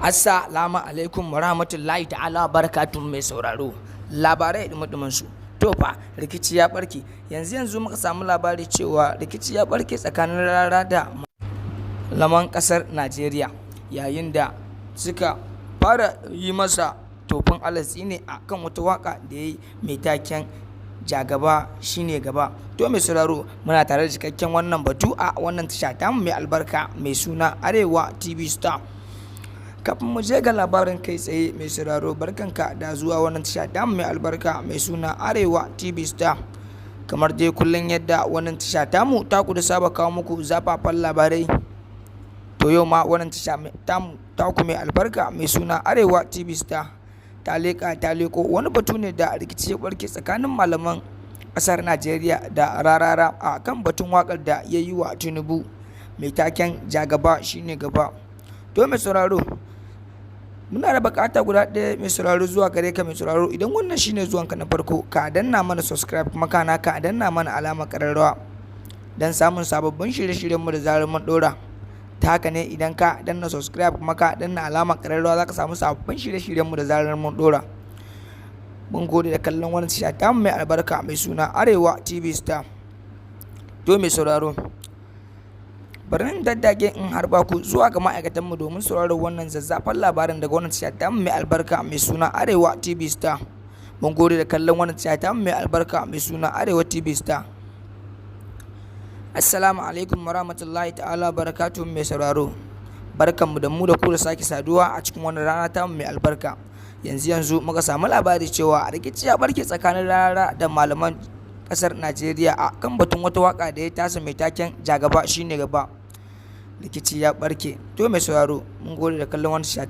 Assalamu alaikum wa rahmatullahi ta'ala wa barakatuhu, mai sauraro. Labarai dumudumin su. To fa, rikici ya barke. Yanzu yanzu muka samu labari cewa rikici ya barke tsakanin Rarara da malaman kasar Najeriya, yayin da suka fara yi masa tofin alatsi ne a kan wata waka da ya yi mai taken "Jagaba shine gaba". To mai sauraro, muna tare da cikakken wannan batu a wannan tasha tamu mai albarka mai suna Arewa TV Star. Kafin mu je ga labarin kai tsaye, mai sauraro, barkanka da zuwa wannan tasha tamu mai albarka mai suna Arewa TV Star. Kamar dai kullum yadda wannan tasha tamu ta ku da saba kawo muku zafafan labarai, to yau ma wannan tasha tamu taku mai albarka mai suna Arewa TV Star ta leƙa ta leƙo wani batu ne da rikici ya barke tsakanin malaman ƙasar Najeriya da Rarara a kan batun waƙar da ya yi wa Tinubu mai taken "Jagaba shine gaba". To mai sauraro, muna da bukata guda ɗaya, mai sauraro, zuwa gare ka. Mai sauraro, idan wannan shine zuwanka na farko, ka danna mana subscribe, kuma kana ka danna mana alamar ƙararrawa don samun sababbin shirye-shiryenmu da zarar mun ɗora. Ta haka ne, idan ka danna subscribe kuma ka danna alamar ƙararrawa, za ka samu sababbin shirye-shiryenmu da zarar mun ɗora. Mun gode da kallon wannan tasha tamu mai albarka mai suna Arewa TV Star. To mai sauraro, bari in daddage in harba ku zuwa ga ma'aikatanmu domin sauraron wannan zazzafan labarin daga wannan tasha tamu mai albarka mai suna Arewa TV Star. Mun gode da kallon wannan tasha tamu mai albarka mai suna Arewa TV Star. Assalamu alaikum warahmatullahi ta'ala barakatuhu. Mai sauraro, barkanmu da mu da ku da sake saduwa a cikin wannan rana tamu mai albarka. Yanzu yanzu muka samu labari cewa rikici ya barke tsakanin Rarara da malaman kasar Najeriya a kan batun wata waka da ya tasa mai taken "Jagaba shine gaba". Rikici ya barke. To mai sauraro, mun gode da kallon wannan tasha.